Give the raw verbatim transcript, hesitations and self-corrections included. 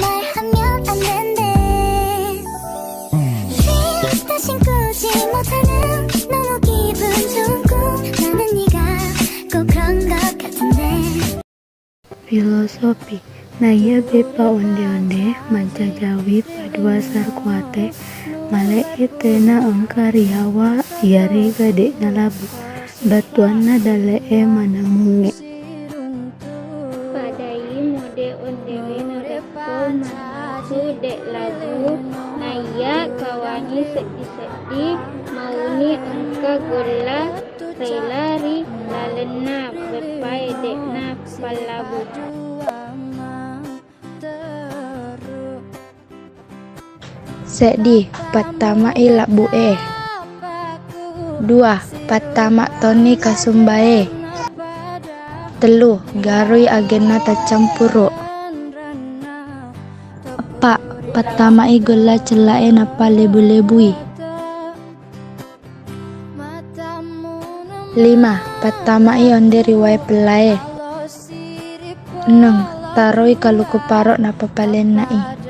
말하면 안 된대. 신났다 신고 지 못하는 너무 기분 좋은 꿈. 나는 네가 꼭 그런 것 같은데. Filosofi. Naiya beppa onde-onde mancajawi paduasar kuate, male'e tena engka riawa iyarega de'na labu. Battuanna dalle'e manamungnge. Padai mode ondewe narekko mannasu de' labu, naiya kawangi seddi-seddi mauni engka golla rela ri lalenna beppae de'na pallabu. Seddi, pattama'i labbu'e. Dua, pattama tonni kasumbae. Tellu, garui agenna taccampuru. Eppa, pattama'i golla cella'e nappa lebu-lebui. Lima, pattama'i onde ri wae pellae. Enneng, taroi kaluku paro nappa palenna'i.